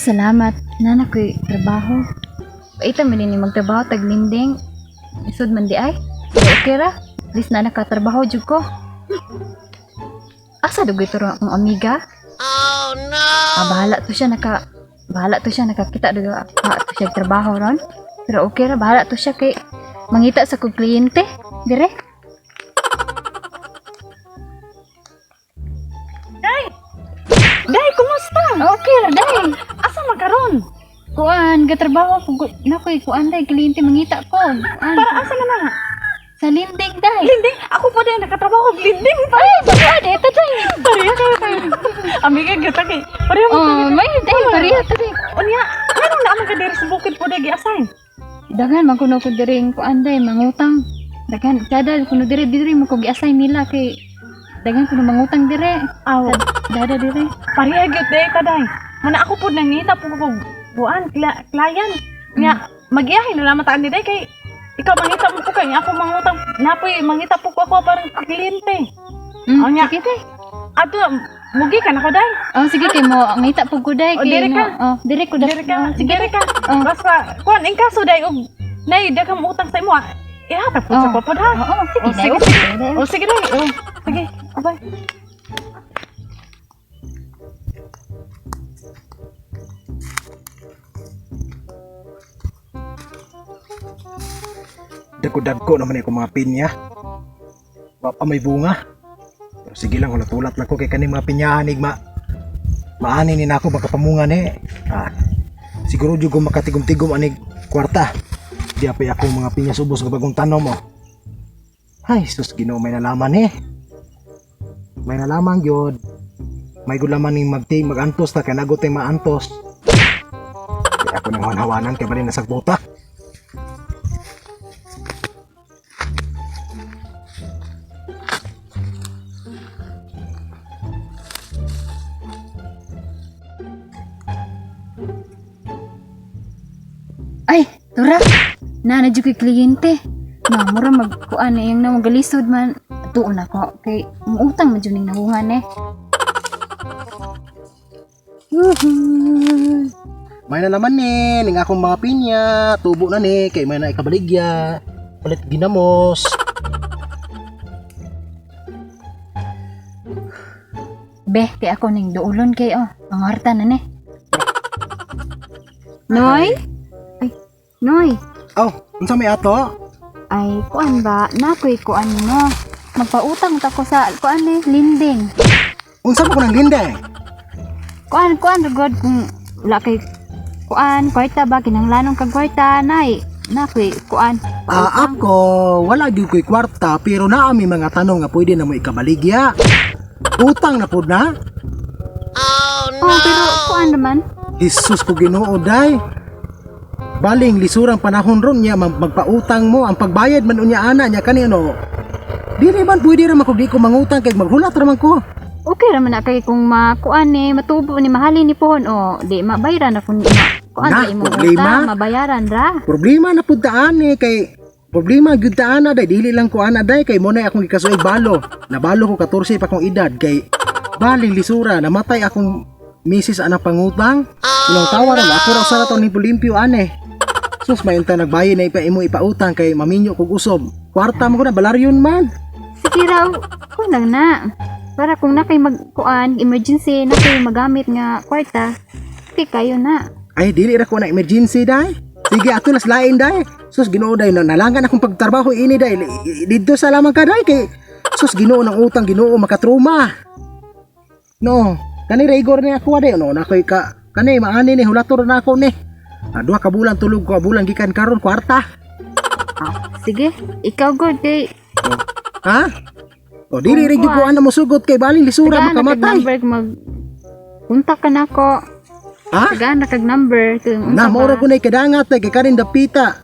salamat. Nana ko'y trabaho. Paita man din ni magtrabaho tag linding. Isod man di ay. Pero okay ra. At least na nakatrabaho jud ko. Asa dugoy to akong amiga? Oh no. Ah, bahala to siya nakakita dugo to siya trabaho ron. Pero okay ra, bahala to siya kay mangita sa kog kliyente dire. Day! Day, kumusta? Okay ra day. Asa man karon? Kuan, gatrabaho ko na ko'y kuan day kliyente mangita ko. Kuan. Para asa naman ha? Sa linding day. Linding, ako po din nakatrabaho og linding pa. Ay, baka dito day. Pareha kayo tayo. Amiga gyud kay. Pareha mo Oh, may day pareha ta day. Unya, nganong naa man ka diri sa bukid po day gi-assign? Daghan man kuno ko diri ang kuan day mangutang. Daghan kada kuno diri diri mo ko gi-assign nila kay daghan kuno mangutang dire. Aw, Dada dire. pareha gyud day ka day. Mana ako po nangita po ko buan client. Nga magiyahin na lamang taan ni day kay ikaw mangita mo po kay ako mangutang napoy mangita po ko ako parang kliyente. Oh, nya. Sige day. Ato mugi ka nako day. Oh, sige kay mo ngita po ko day Oh, kay dire ka. Oh, dire ko Diri ka, Oh, sige diri ka. Oh. Basta kuan in kaso day og nay daghang utang sa imo. Ah. Ihatag po sa Oh. po ha. Oo, sige Oh, day. sige, Okay, day. Oh, sige day. Oh, sige. Abay. Dagko-dagko naman ako mga pinya. Wa pa may bunga. Pero sige lang, hulat-hulat lang ko kay kaning mga pinyahan ma maani ni nako makapamunga ni. Ah, siguro jud ko makatigom-tigom anig kwarta. Di apay ako mga pinya subos nga bagong tanom oh. Ay, sus Ginoo, may nalaman eh. May nalaman gyud. May gulaman ning magti magantos ta kay nagot tay maantos. Di ako nang hawanan kay bali nasagbota. Ay, tura. Na na jud ko'y kliyente. Na mura magkuan na iyang na magalisod man. Tuon ako kay muutang man jud ning nahungan eh. Woohoo! May na naman ni, ning akong mga pinya, tubo na ni, kay may na ikabaligya, palit ginamos. Be, kay ako ning duulon kay oh. Ang harta na ni. Noy? Ay, Noy. Oh, unsa may ato? Ay, kuan ba? Nakoy kuan mo. Magpautang ta ko sa kuan ni linding. Unsa ba ko nang linde? Kuan kuan god kung wala kay kuan kwarta ba kinahanglanon kag kwarta nay. Nakoy kuan. Ah, ako, wala gyud ko'y kwarta, pero naa mi mga tanong nga pwede na mo ikabaligya. Utang na pud na? Oh, pero kuan naman. Jesus ko Ginoo day. Baling lisurang panahon ron niya magpautang mo ang pagbayad man unya ana niya kani ano. Dili man pwede ra man kog di ko mangutang kay maghulat ra man ko. Okay ra man na kay kung makuan ni matubo ni mahalin ni pohon o di mabayaran na kun ma, kuan Na, sa imong problema. utang mabayaran ra. Problema na pud taan eh kay problema gyud ta ana day dili lang ko ana day kay mo na akong gikasuig balo. Nabalo ko 14 pa akong edad kay baling lisura namatay akong misis anang pangutang. Ilang tawa ra ako ra sa rato ni limpyo ane. Sus may unta nagbayad na ipa imo ipautang kay maminyo kog usob. Kwarta mo ko na balaryon man. Sige raw, kuan lang na. Para kung na kay magkuan emergency na kay magamit nga kwarta, okay kayo na. Ay dili ra ko na emergency day. Sige ato las lain day. Sus Ginoo day na nalangan akong pagtrabaho ini day. Didto sa lamang ka day kay sus Ginoo ng utang Ginoo makatruma. No, kani rigor ni ako day no na koy ka kani maani ni hulator na ako ni. Ah, duha ka bulan tulog ko bulan gikan karon kwarta. Ah, sige, ikaw god kay Ha? O dili rin gyud ko ana mosugot kay baling lisura tagaan na kag makamatay. number mag kontak ka nako. Ha? Tagaan na kag number kung Na unsa mao ra ba. ko nay kadangat kay kanin dapita.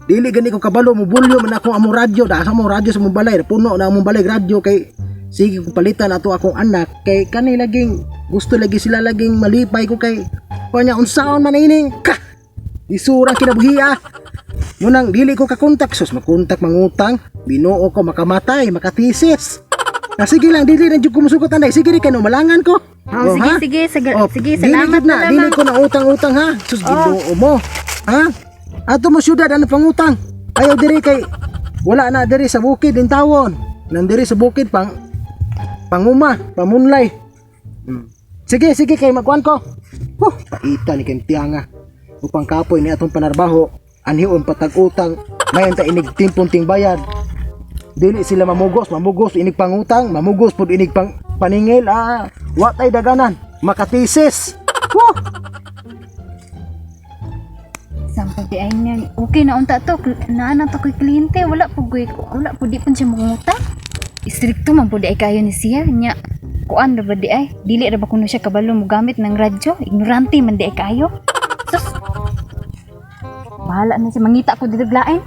Dili gani ko kabalo mo bulyo man akong among radyo da sa among radyo sa among balay puno na among balay radyo kay sige ko palitan ato akong anak kay kani laging gusto lagi sila laging malipay ko kay kanya unsaon man ini ka isura kinabuhi ah. Munang dili ko kakontak sus makontak mangutang Ginoo ko makamatay makatisis. Na sige lang dili na jud ko musugot anay sige ri kay malangan ko. Oh, Oh, sige, ha? sige, sige, Oh, sige, dili salamat gid na, na dili lamang. ko na utang-utang ha. Sus, Ginoo mo. Ha? Ato mo syudad ano pangutang? Ayaw diri kay wala na diri sa bukid in tawon. Nandiri sa bukid pang panguma, pamunlay. Sige, sige kay magkuan ko. Huh, paita ni kay tiyanga. Upang kapoy ni atong panarbaho, anhion patag-utang, mayon ta inig timpon ting bayad. Dili sila mamugos, mamugos inig pangutang, mamugos pud inig pang paningil, ah, wa tay daganan, makatisis. Huh! Sampo di ay niya. Okay na unta to. Naa na to kay kliyente. Wala po guy ko. Wala po di po siya mangutang. Istrikto man po di ay kayo ni siya. Nya kuan ra ba di ay? Dili ra ba kuno siya kabalo mo gamit ng radyo? Ignorante man di ay kayo. Sus. Bahala na siya. Mangita ko dito lain.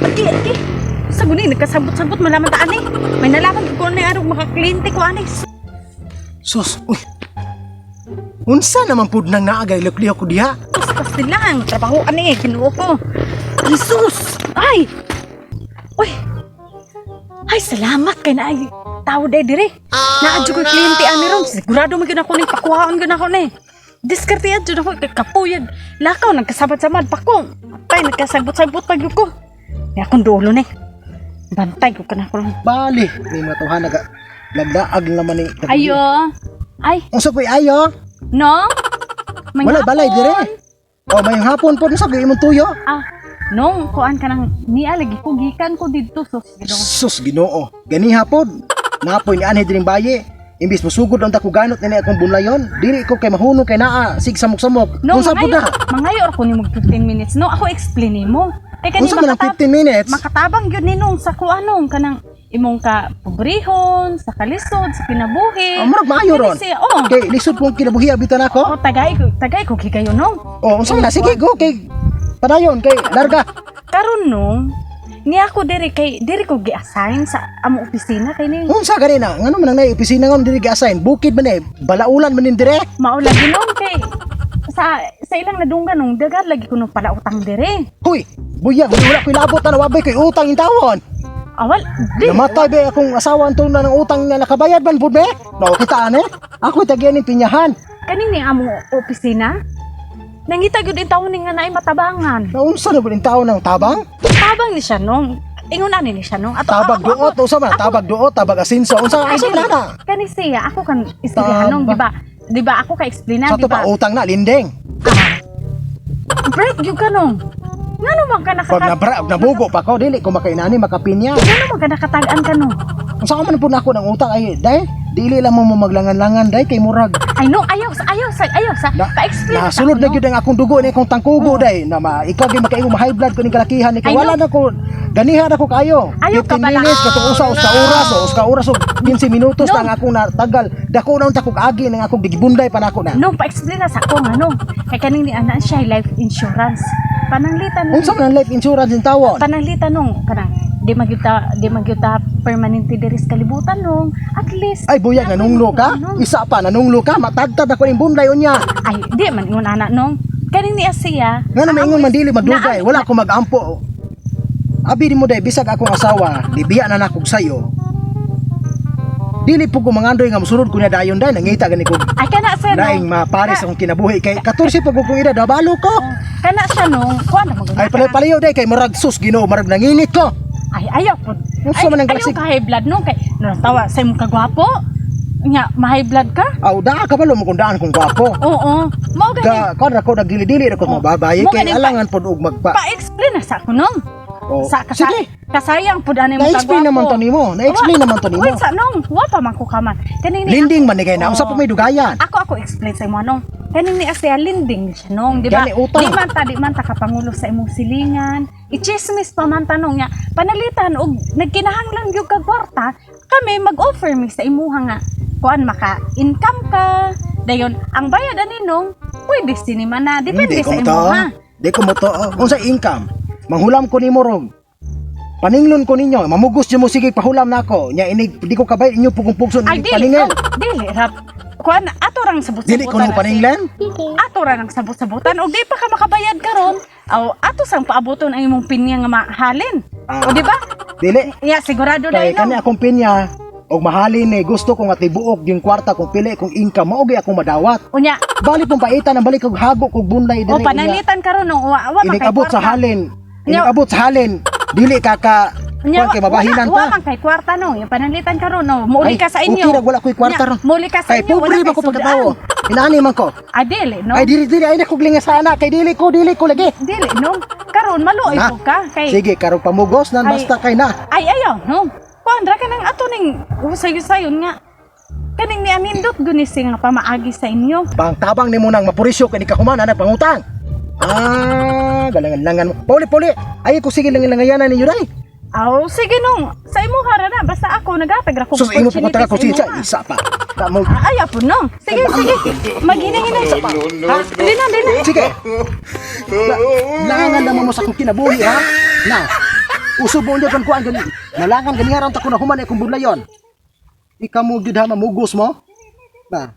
Ati, ati. Sa guni, nagkasabot-sabot malaman ta ani. May nalaman ko ni arog makakliyente ko ani. Sus, uy. Unsa naman pud nang naagay luklihok ko diha? Sus, pastil lang. Trabaho ani eh, kinuo ko. Jesus! Ay! Uy! Ay, salamat kay na ay tao day dire. Oh, Naadyo ko kliyente ani ron. Sigurado man gyud ako ning pakuhaan gyud ako ni. Diskarte jud ako kay kapuyag. Lakaw nagkasabot-sabot pa ko. Tay nagkasabot-sabot pa gyud ko. May akong dulo ni. Bantay ko kana ko. Bali, ni mga tawhana naga lagdaag naman ni. Ayo. Ay, Unsa po'y ayo? no? May Wala balay hapon. dire. Oh, may hapon po unsa gyud imong tuyo? Ah, nung kuan ka nang niya lagi ko gikan ko didto sus. Ginoo. Sus, Ginoo. Gani hapon. Napoy ni anhi diring baye. Imbis mosugod ang ko ganot nini akong bunlayon, dili ko kay mahunong kay naa sig samok-samok. No, Unsa pud na? mangayo ra ko nimo 15 minutes. No, ako explain nimo. Kay kani Unsa man ang 15 minutes? Makatabang gyud ni nung sa kuanong kanang imong ka pobrehon, sa kalisod, sa kinabuhi. Oh, murag maayo Kani ron. siya, oh. Kay lisod kong kinabuhi abitan Oh, ako. tagay ko higayon nung. Oh, unsa man na? Sige, go kay padayon kay larga. Karon nung niya ako diri kay diri ko gi-assign sa among opisina kay ni Unsa gani na? Ngano man ang nay opisina ngon diri gi-assign? Bukid man eh, balaulan man nin dire. mao lagi nung kay sa ilang nadunggan nung dagat lagi ko nung palautang dire. Huy, buyag wala ko'y labot na wabay ko'y utang in tawon. Awal, di. Namatay ba akong asawa ang na ng utang nga nakabayad man pud be? No, kita ane. Ako tagyan ning pinyahan. Kaning ni among opisina. Nangita gyud in taon ni nga naay matabangan. Naunsa na ba ning taon ng tabang? Tabang ni siya nung. Ingon ani ni siya nung. Ato, Tabag ako- duot, unsa man? Tabag duot, tabag asinso, unsa Ay, unsa dili. man na? Kani siya, ako kan istoryahan nung, di ba? Di ba ako ka explain na, Sa di to ba? pa utang na linding. Break gyud ka nung. Ngano man ka Pag nakata nabra, og nabugo pa ko dili ko makainani makapinya. Ngano man ka nakatag-an ka nung? Unsa ka man pud nako ng utang ay dai dili lang mo maglangan-langan dai kay murag. Ay no, ayaw sa ayaw sa ayaw sa Na, pa-explain sa nasulod na ako, gyud ang akong dugo ni akong tangkugo dai na ma, ikaw gyud makaingon ma high blood ko ning kalakihan ni Ay, wala no. na ko ganihan ako kayo. Ayaw ka 15 bala. minutes katong usa usa oras o usa ka oras o 15 minutos No. na ang akong natagal. Dako na unta kog agi nang akong gibunday pa nako na. Nung pa-explain na sa ako nga no. Kay kaning ni ana siya life insurance. Pananglitan Unsa man ang life insurance in tawon? Pananglitan nung kanang di magyuta permanente diri sa kalibutan nung at least Ay buyag nanunglo ka? Nung. Isa pa nanunglo ka matagtad ako ning bunday unya. Ay di man ingon ana nung kaning niya siya. Nga na maingon man dili madugay, wala ko magampo. Abi di mo day bisag akong asawa, gibiya na nakog sayo. Dili po ko mangandoy nga mosunod ko niya dayon day nangita gani ko Ay kana siya nung laing mapares akong kinabuhi kay 14 pa ko kong edad nabalo ko. Kana siya nung kuan na maguna. Ay palayo day kay murag sus Ginoo murag nanginit ko. Ay ayaw po. Unsa Ay, man ang ayaw klasik? ka high blood nung kay nung tawa sa imong kagwapo. Nya ma high blood ka? Aw daa ka balo mo kung daan kong gwapo. Oo. Mao gani. Ga kon ra ko nagdili-dili ra ko Oh. mababaye Mo kay ganing pa- alangan pod og magpa. Pa-explain na sa ako nung. Oh. Sa kasa, Sige. kasayang pud ani mo Na-explain naman to nimo. Na-explain naman to nimo. Wait sa nung, wa pa man ko kaman. Kaning ni Linding man ni kay na Oo. unsa pa may dugayan. Ako ako explain sa imo nung. Kaning ni Asya linding ni siya nung, di ba? Gani, utang. Di man ta kapangulo sa imong silingan. I-chismis pa man tanong niya. Panalitan og nagkinahanglan gyud kag kwarta, kami mag-offer mi sa imuha nga kuan maka income ka. Dayon ang bayad ani nung pwede sinima na depende Hindi ko sa mo to. imuha. Di ko mo to. Unsa income? Manghulam ko nimo rong. Paninglon ko ninyo, mamugos jud mo sige pahulam nako. Nya inig di ko kabay inyo pugong pugson Ay inig dili, paningil. oh, dili rap. Kuan ato rang sabot-sabutan. Dili ko no na si- paninglan. Ato ra nang sabot-sabutan og di pa ka makabayad karon. Aw ato sang paaboton ang imong pinya nga mahalin. Ah. O di ba? Dili. Ya sigurado Kay na kani akong pinya, Og mahalin ni gusto ko nga tibuok yung kwarta kung pili kung income mao gyud akong madawat. Unya, Bali pong paitan ang balik kog hago kog bunlay o diri. pananglitan karon nung wa wa man kay Inig abot sa kwarta. halin. Nya- Inig abot sa halin. Dili ka ka Nya, kuan kay mabahinan wa pa. man kay kwarta no. Yung pananglitan karon no. Muuli Ay, ka sa inyo. okay ra, wala ko'y kwarta Nya, ron. Muuli ka sa Kay inyo. pobre wala ba kay ko pagkatawo? sudan. Inaani man ko. Ah, dili no. Ay dili dili ay na kog linga sana kay dili ko lagi. Dili no. Karon maluoy Na. po ka kay Sige, karong pamugos nan Ay. basta kay na. Ay ayaw no. Kuan ra ka nang ato ning sayo-sayon nga. Kaning ni anindot gunisi nga pamaagi sa inyo. Bang tabang nimo nang mapurisyo kay ni kahuman anak pangutang. Ah, galangan-langan mo. Pauli, pauli. Ay ko sige lang langayanan ninyo dai. Aw, sige nung. Sa imo hara na basta ako nagatag ra ko Sus imo opportunity pa ko sa sige imo, ha. isa pa. Kamo. Ah, ayaw po no. Sige, sige. Maghinay-hinay. Ha? Dili na, dili na. Sige. Langan naman mo sa akong kinabuhi ha. Na. Uso mo kan kuan gani. Nalangan gani aron ta ko na human akong budlayon. Ikaw mo gyud ha mamugos mo. Na.